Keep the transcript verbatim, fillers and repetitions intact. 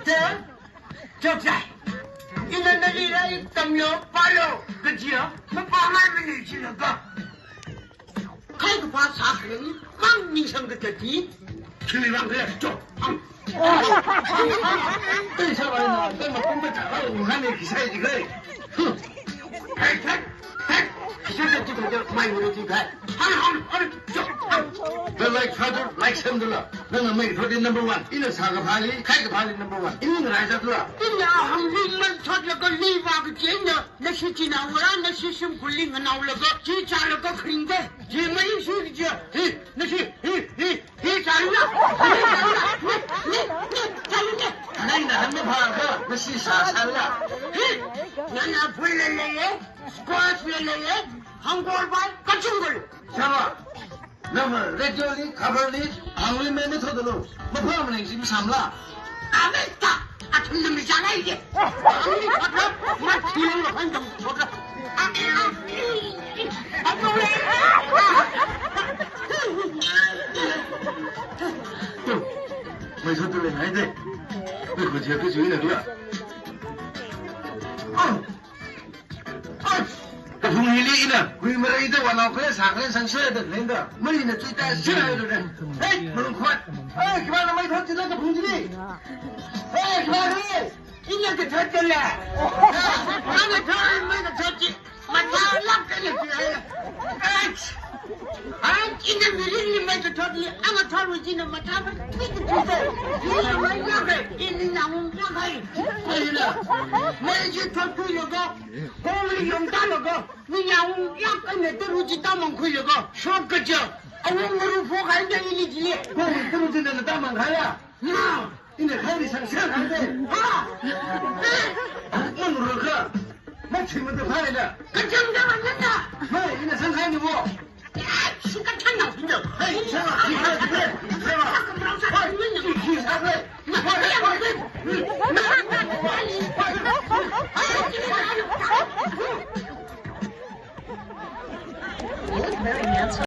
Te, chokchai. Ina nali lairik tamlu, pālu, kajiya, mapāngai mani chilaka. Khai kaphā sākhaning, mang ningsang katati. Chili lang kaya chok. Ang. Tei sāvaina, tei makumba chākha, ungkhane kisai jikai. Hey, hey, hey. Kisai jikai, mai muru jikai. Hana, hana, hana, chok. The like father, like son dala. Nana mai thot number one. Ina sākaphāli, khai kaphāli number one. Ina rai zatla. Ina hangli mai thotlaga liva kachina. Nashi chinaola, nashi shimkhurli nganaolaga, chi chālaga kharingda. Chi mai shi kaja. Hi, nashi, hi, hi, hi chāla. Hi chāla. Ni, ni, ni, chāla ni. Naina hangmaphākha, nashi sāsāla. Hi, nana phuila leiya, squash la leiya, hangkorva, kachungkul. Chāva. Nava radio li, khabar li, hangli mai mathotlu. Maphā maning si masāmla. Ameta, athumna mi chāngai ye. Hangli khabar, mathilong la khandam khabar. Mai thotlu ngai de. Mai khujiya khujiya la. Kaphung hili ina, hui mareida wanao khalei sākhalei sangshida lenda. Marina chuita shira da. Hey, malungkhot. Hey, khipāna mai thot chila kaphung chili. Hey, khipā re. Ina kathot chila. Ana thot mai kathot chi. Mathālāk kala chi. Hey. Ai, ina mirinli mai kathotli, anga thotwui china mathāva, mi kathotli. Ina mai yakai, ina nang yakai. Ina, mai chi thot khuilaga, kongli yongtālaga, mi nang yakai na taru chi tamang khuilaga, shok kaja, awung maru phokhaida ili jiye. Kongli taru china na tamang khaya. Ma! Ina khairi sangshang hande. Ha! Nang rukha. Machi mata khaina. Kachang da nana. Mai, ina sangkhai ni wo. Ai, shi kachang na hinda. Hai, sanga.